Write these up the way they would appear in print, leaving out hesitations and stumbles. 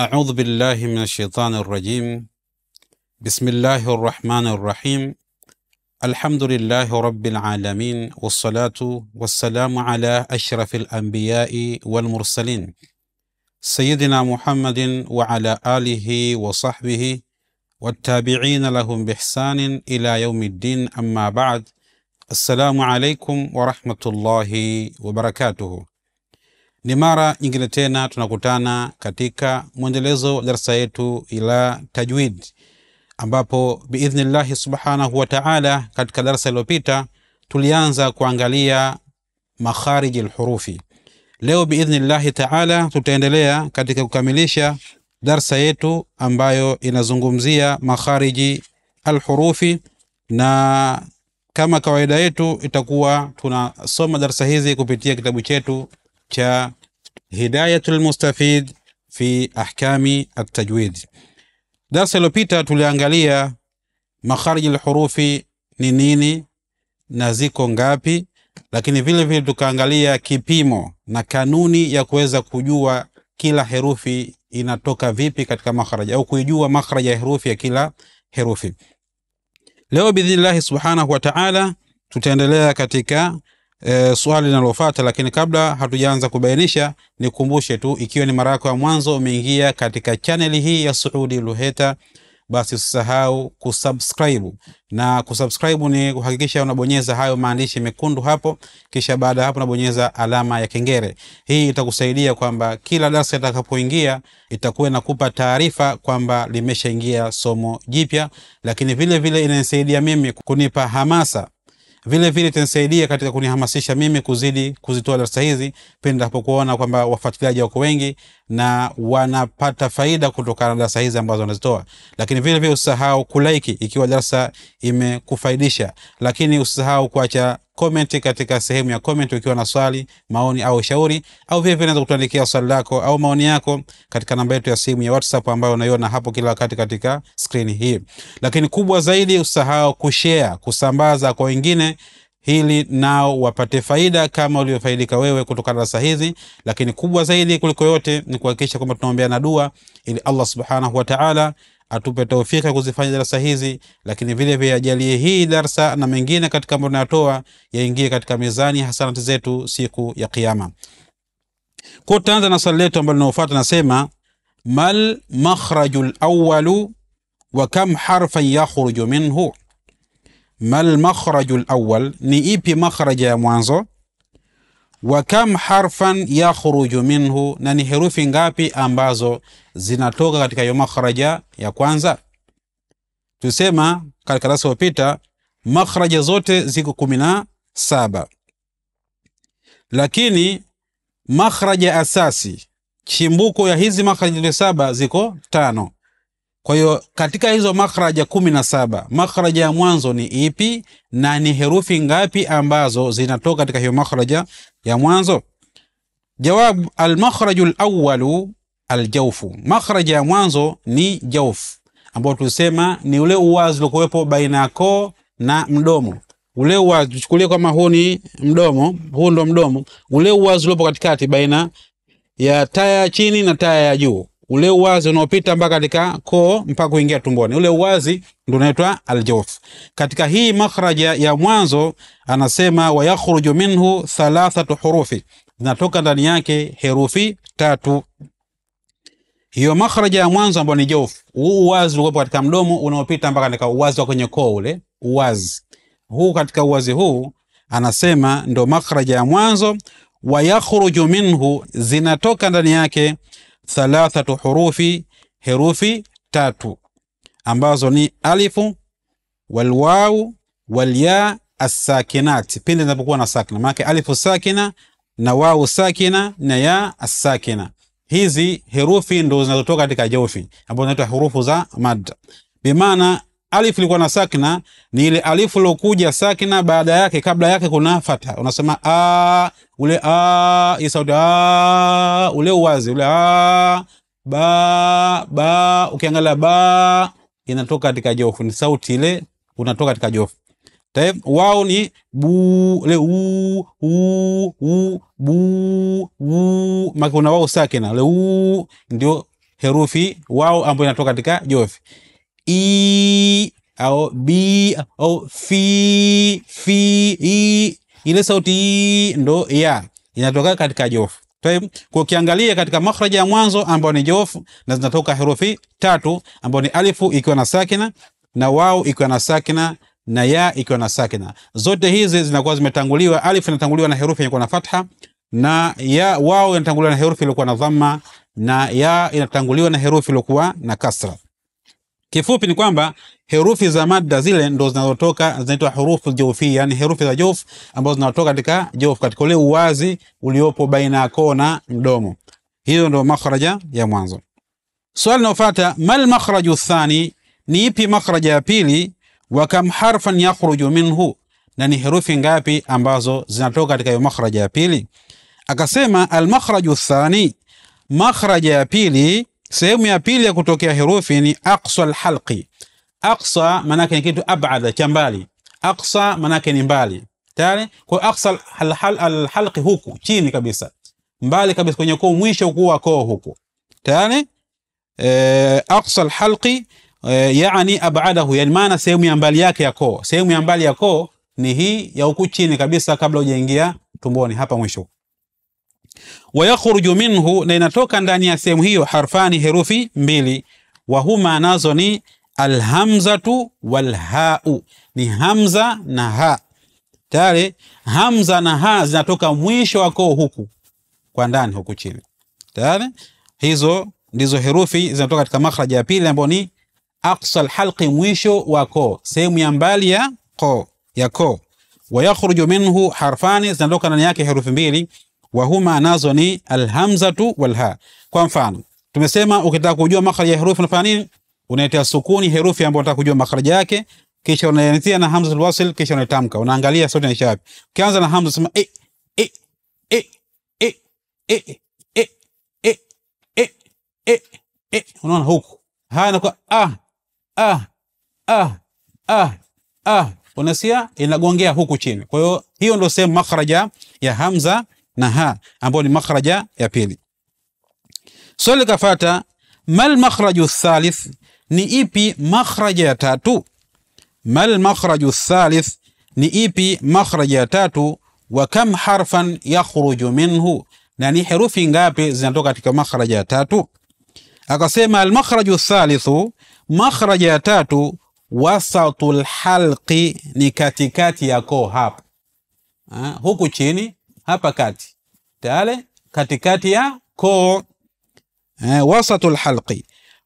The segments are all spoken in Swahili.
A'udhu billahi minash shaitani rrajim. Bismillahir rahmanir rahim. Alhamdulillahi rabbil alamin wassalatu wassalamu ala ashrafil anbiya'i wal mursalin sayyidina Muhammadin wa ala alihi wa sahbihi wattabi'ina lahum biihsanin ila yaumiddin, amma ba'd. Assalamu alaikum wa rahmatullahi wa barakatuhu. Ni mara nyingine tena tunakutana katika mwendelezo wa darasa yetu ila tajwid, ambapo biidhnillahi subhanahu wa ta'ala katika darasa iliyopita tulianza kuangalia makhariji alhurufi. Leo biidhnillahi ta'ala tutaendelea katika kukamilisha darasa yetu ambayo inazungumzia makhariji alhurufi, na kama kawaida yetu itakuwa tunasoma darasa hizi kupitia kitabu chetu cha Hidayatul Mustafid fi Ahkami at-Tajwid. Darasa iliyopita tuliangalia makhariji alhurufi ni nini na ziko ngapi, lakini vile vile tukaangalia kipimo na kanuni ya kuweza kujua kila herufi inatoka vipi katika makharaja, au kuijua makharaja ya herufi ya kila herufi. Leo biidhnillahi subhanahu wa ta'ala tutaendelea katika swali linalofuata, lakini kabla hatujaanza kubainisha, nikumbushe tu, ikiwa ni mara yako ya mwanzo umeingia katika channel hii ya Suudi Luheta, basi usisahau kusubscribe. Na kusubscribe ni kuhakikisha unabonyeza hayo maandishi mekundu hapo, kisha baada hapo unabonyeza alama ya kengele. Hii itakusaidia kwamba kila darasa itakapoingia itakuwa inakupa taarifa kwamba limeshaingia somo jipya, lakini vile vile inanisaidia mimi kunipa hamasa. Vile vile itanisaidia katika kunihamasisha mimi kuzidi kuzitoa darasa hizi pindi ninapokuona kwamba wafuatiliaji wako wengi na wanapata faida kutokana na darasa hizi ambazo wanazitoa. Lakini vile vile usisahau kulike ikiwa darasa imekufaidisha, lakini usisahau kuacha comment katika sehemu ya comment ukiwa na swali, maoni au ushauri, au vile vile unaweza kutuandikia swali lako au maoni yako katika namba yetu ya simu ya WhatsApp ambayo unaiona hapo kila wakati katika screen hii. Lakini kubwa zaidi usisahau kushare, kusambaza kwa wengine ili nao wapate faida kama uliofaidika wewe kutokana na darasa hizi. Lakini kubwa zaidi kuliko yote ni kuhakikisha kwamba tunaombeana dua ili Allah subhanahu wa ta'ala atupe tawfika kuzifanya darasa hizi, lakini vile vile ajalie hii darasa na mengine katika ambayo tunatoa yaingie katika mizani hasanati zetu siku ya kiyama. Kwa tutaanza na swali letu ambalo linalofuata, nasema mal makhrajul awwalu wa kam harfan yakhruju minhu. Mal makhrajul awwal, ni ipi makhraja ya mwanzo? Wa kam harfan yakhruju minhu, na ni herufi ngapi ambazo zinatoka katika hiyo makhraja ya kwanza? Tusema katika darasa lililopita makhraja zote ziko 17, lakini makhraja asasi, chimbuko ya hizi makhraja 7 ziko 5. Kwa hiyo katika hizo makhraja 17, makhraja ya mwanzo ni ipi na ni herufi ngapi ambazo zinatoka katika hiyo makhraja ya mwanzo? Jawab, al-makhraju al-awwalu al-jawfu. Makhraja ya mwanzo ni jawf, ambao tulisema ni ule uwazi uliokuwepo baina ya koo na mdomo. Ule uwazi, tuchukulie kama huu ni mdomo, huu ndo mdomo, ule uwazi uliopo katikati baina ya taya ya chini na taya ya juu, ule uwazi unaopita mpaka katika koo mpaka kuingia tumboni, ule uwazi ndio unaitwa aljawf. Katika hii makhraja ya mwanzo anasema wa yakhruju minhu thalathatu hurufi, zinatoka ndani yake herufi 3. Hiyo makhraja ya mwanzo ambayo ni jawf, huu uwazi uliopo katika mdomo unaopita mpaka katika uwazi wa kwenye koo, ule uwazi huu, katika uwazi huu anasema ndio makhraja ya mwanzo. Wa yakhruju minhu, zinatoka ndani yake thalathatu hurufi, herufi 3 ambazo ni alifu walwau walya as-sakinat, pindi zinapokuwa na sakina. Maana alifu sakina na wau sakina na ya as-sakina, hizi herufi ndo zinazotoka katika jawfi ambazo zinaitwa hurufu za mad. Bimaana alif ilikuwa na sakina ni ile alifu iliyokuja sakina baada yake, kabla yake kuna fatha, unasema a, ule a, sauti a, ule uwazi ule a, ba ba, ukiangalia ba inatoka katika jofu, ni sauti ile unatoka katika jofu. Tayeb, wao ni bu, le u u u bu u, maana kuna wao sakina le u, ndio herufi wao ambayo inatoka katika jofi. I au b au fi, fi, i, ile sauti i ndo ya inatoka katika jofu. Kwa ukiangalia katika makhraja ya mwanzo ambayo ni jofu, na zinatoka herufi tatu ambayo ni alifu ikiwa na sakina, na wao ikiwa na sakina, na ya ikiwa na sakina. Zote hizi zinakuwa zimetanguliwa, alifu inatanguliwa na herufi iliyokuwa na fatha, na ya wao inatanguliwa na herufi iliyokuwa na dhamma, na ya inatanguliwa na herufi iliyokuwa na kasra. Kifupi ni kwamba herufi za madda zile ndo zinazotoka, zinaitwa hurufu jawfia, yani herufi za jof ambazo zinatoka katika jof, katika ule uwazi uliopo baina ya koo na mdomo. Hiyo ndo makhraja ya mwanzo. Swali linalofuata, mal makhraju thani, ni ipi makhraja ya pili? Wa kam harfan yakhruju minhu, na ni herufi ngapi ambazo zinatoka katika hiyo makhraja ya pili? Akasema al makhraju thani, makhraja ya pili, sehemu ya pili ya kutokea herufi ni aqsa alhalqi. Aqsa maana yake ni kitu abada, cha mbali. Aqsa maana yake ni mbali. Tayari? Kwa aqsa alhalqi huku chini kabisa, mbali kabisa kwenye koo, mwisho kuwa koo huku. Tayari? Aqsa alhalqi yani abadahu, yani maana sehemu ya mbali yake ya koo. Sehemu ya mbali ya koo ni hii ya huku chini kabisa kabla hujaingia tumboni hapa mwisho. Wayakhruju minhu, na inatoka ndani ya sehemu hiyo harfani, herufi mbili. Wahuma, nazo ni alhamzatu walhau, ni hamza na ha. Tayari hamza na ha zinatoka mwisho wa koo huku kwa ndani huku chini. Tayari hizo ndizo herufi zinatoka katika makhraja ya pili ambayo ni aqsa alhalqi, mwisho wa koo, sehemu ya mbali ya koo, ya koo. Wayakhruju minhu harfani, zinatoka ndani yake herufi mbili. Wahuma, nazo ni alhamzatu walha. Kwa mfano tumesema ukitaka kujua makhraja ya herufi unafanya nini? Unaitia sukuni herufi ambayo unataka kujua makhraja yake, kisha unaianzia na hamzatul wasl, kisha unaitamka, unaangalia sauti inaisha wapi. Ukianza na hamza sema e e e e e e e e e e, unaona huku haya inakuwa a a a a a, unasia inagongea huku chini. Kwa hiyo hiyo ndio sehemu makhraja ya hamza na ha ambayo ni makhraja ya pili. Swali kafata, mal makhraju thalith, ni ipi makhraja ya tatu? Mal makhraju thalith, ni ipi makhraja ya tatu? Wa kam harfan yakhruju minhu, na ni herufi ngapi zinatoka katika makhraja ya tatu? Akasema al makhraju thalithu, makhraja ya tatu, wasatul halqi, ni katikati ya koo hapa. Huku chini hapa kati. Tayari katikati ya koo, wasatul halqi.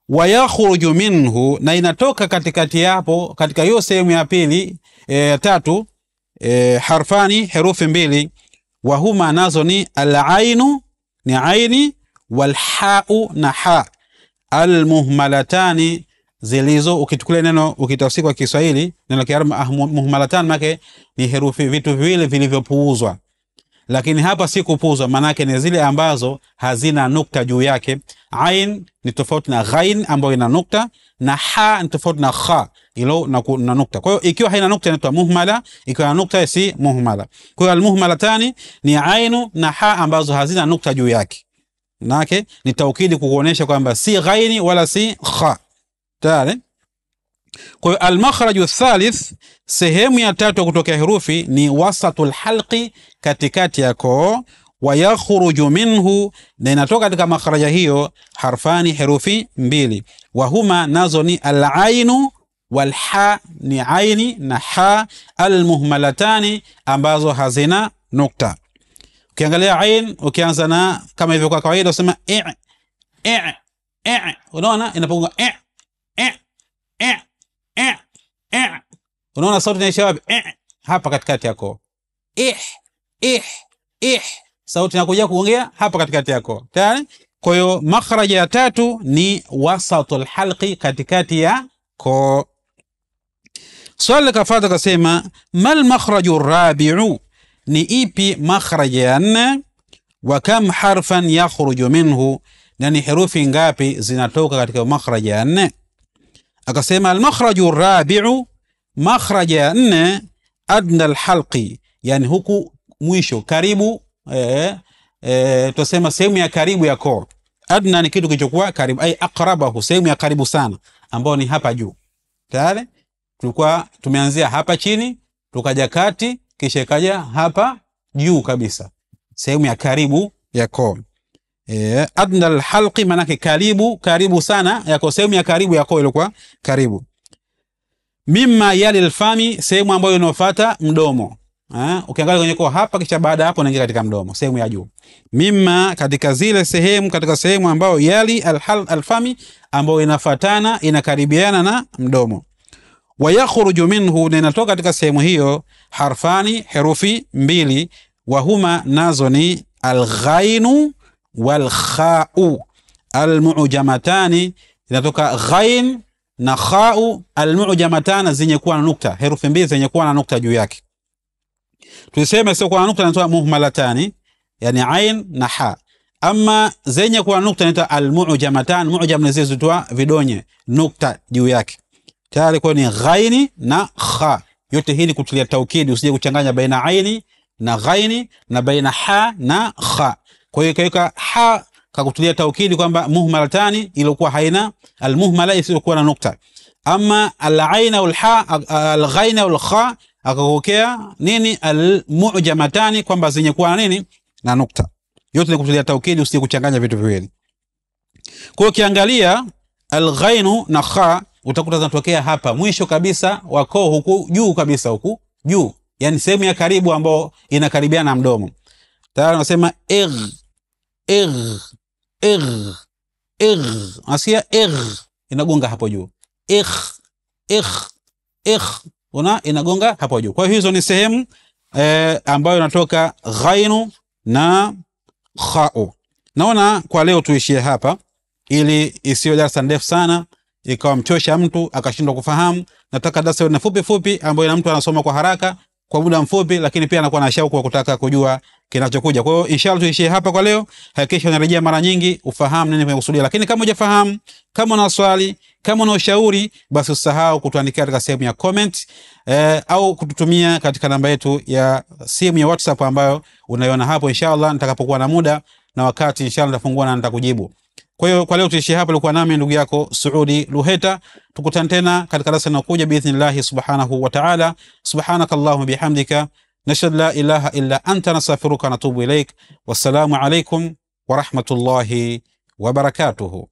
Wayakhruju minhu, na inatoka katikati hapo katika hiyo sehemu ya pili tatu, harfani, herufi mbili. Wahuma, nazo ni alainu, ni aini, walhau na ha, almuhmalatani, zilizo ukichukulia neno ukitafsiri kwa Kiswahili neno Kiarabu muhmalatan make ni herufi, vitu viwili vilivyopuuzwa. Lakini hapa si kupuuzwa, maana yake ni zile ambazo hazina nukta juu yake. Ain ni tofauti na ghain ambayo ina nukta, na ha ni tofauti na kha ilo na nukta. Kwa hiyo ikiwa haina nukta inaitwa muhmala, ikiwa na nukta si muhmala. Kwa hiyo almuhmalatani ni ainu na ha ambazo hazina nukta juu yake. Manake ni taukidi kukuonesha kwamba si ghaini wala si kha. Tayari? Kwa hiyo almakhraju thalith, sehemu ya tatu kutokea herufi ni wasatul halqi, katikati ya koo. Wayakhruju minhu, na inatoka katika makhraja hiyo harfani, herufi mbili. Wahuma, nazo ni alainu walha, ni aini na ha, almuhmalatani, ambazo hazina nukta. Ukiangalia ain, ukianza na kama hivyo kwa kawaida usema e e e, unaona inapogonga e e e e e, unaona sauti inaisha wapi? E, hapa katikati yako. Eh eh eh, sauti inakuja kuongea hapa katikati yako. Tayari? Kwa hiyo makhraja ya tatu ni wasatul halqi, katikati ya koo. Swali kafuata kasema mal makhraju rabi'u, ni ipi makhraja ya nne? Wa kam harfan yakhruju minhu, na ni herufi ngapi zinatoka katika makhraja ya nne? Akasema al makhraju rabi'u, makhraja ya nne, adna al halqi, yani huku mwisho karibu, tusema sehemu ya karibu ya koo. Adna ni kitu kilichokuwa karibu, ai aqrabahu, sehemu ya karibu sana ambayo ni hapa juu. Tayari tulikuwa tumeanzia hapa chini, tukaja kati, kisha ikaja hapa juu kabisa, sehemu ya karibu ya koo. Adna alhalqi maana karibu, karibu sana yako, sehemu ya karibu ya koo ilikuwa karibu. Mimma yali alfami, sehemu ambayo inafuata mdomo. Ukiangalia kwenye koo hapa, kisha baada hapo unaingia katika mdomo, sehemu ya juu. Mimma katika zile sehemu, katika sehemu ambayo yali alfami, ambayo inafuatana, inakaribiana na mdomo. Wa yakhruju minhu, na inatoka katika sehemu hiyo harfani, herufi mbili, wa huma, nazo ni alghainu walkhau almu'jamatani. Inatoka ghain na khau almu'jamatani, zenye kuwa na nukta, herufi mbili zenye kuwa na nukta juu yake. Tuseme sio kwa nukta inaitwa muhmalatani, yani ain na ha. Ama zenye kuwa nukta inaitwa almu'jamatan. Mu'jam ni zile zitoa vidonye nukta juu yake. Tayari kwa ni ghaini na kha. Yote hii ni kutilia taukidi, usije kuchanganya baina aini na ghaini na baina ha na kha. Kwa hiyo ikaweka ha kakutilia taukidi kwamba muhmalatani ilikuwa haina almuhmala, isiyokuwa na nukta. Ama alaina wal ha, alghaina wal kha akakokea nini almu'jamatani, kwamba zenye kuwa na nini na nukta. Yote ni kutilia taukidi, usije kuchanganya vitu viwili. Kwa hiyo ukiangalia alghainu na kha utakuta zinatokea hapa mwisho kabisa wa koo, huku juu kabisa, huku juu, yani sehemu ya karibu ambayo inakaribiana na mdomo. Tayari unasema igh igh igh igh, unasikia igh inagonga hapo juu, igh igh igh, una inagonga hapo juu. Kwa hiyo hizo ni sehemu ambayo inatoka ghainu na khau. Naona kwa leo tuishie hapa ili isiyo darasa ndefu sana ikawa mchosha mtu akashindwa kufahamu. Nataka darasa na fupi fupi ambayo ina mtu anasoma kwa haraka kwa muda mfupi, lakini pia anakuwa na shauku ya kutaka kujua kinachokuja. Kwa hiyo inshallah tuishie hapa kwa leo. Hakikisha unarejea mara nyingi ufahamu nini nimekusudia. Lakini kama hujafahamu, kama una swali, kama una ushauri, basi usisahau kutuandikia katika sehemu ya comment au kututumia katika namba yetu ya simu ya WhatsApp ambayo unaiona hapo. Inshallah nitakapokuwa na muda na wakati, inshallah nitafungua na nitakujibu. Kwa hiyo kwa leo tuishie hapa. Ulikuwa nami ndugu yako Suudi Luheta. Tukutane tena katika darasa linalokuja biidhnillah subhanahu wa ta'ala. Subhanakallahumma bihamdika, nashhadu la ilaha illa anta, nastaghfiruka wa natubu ilaik. Wassalamu alaykum wa rahmatullahi wa barakatuh.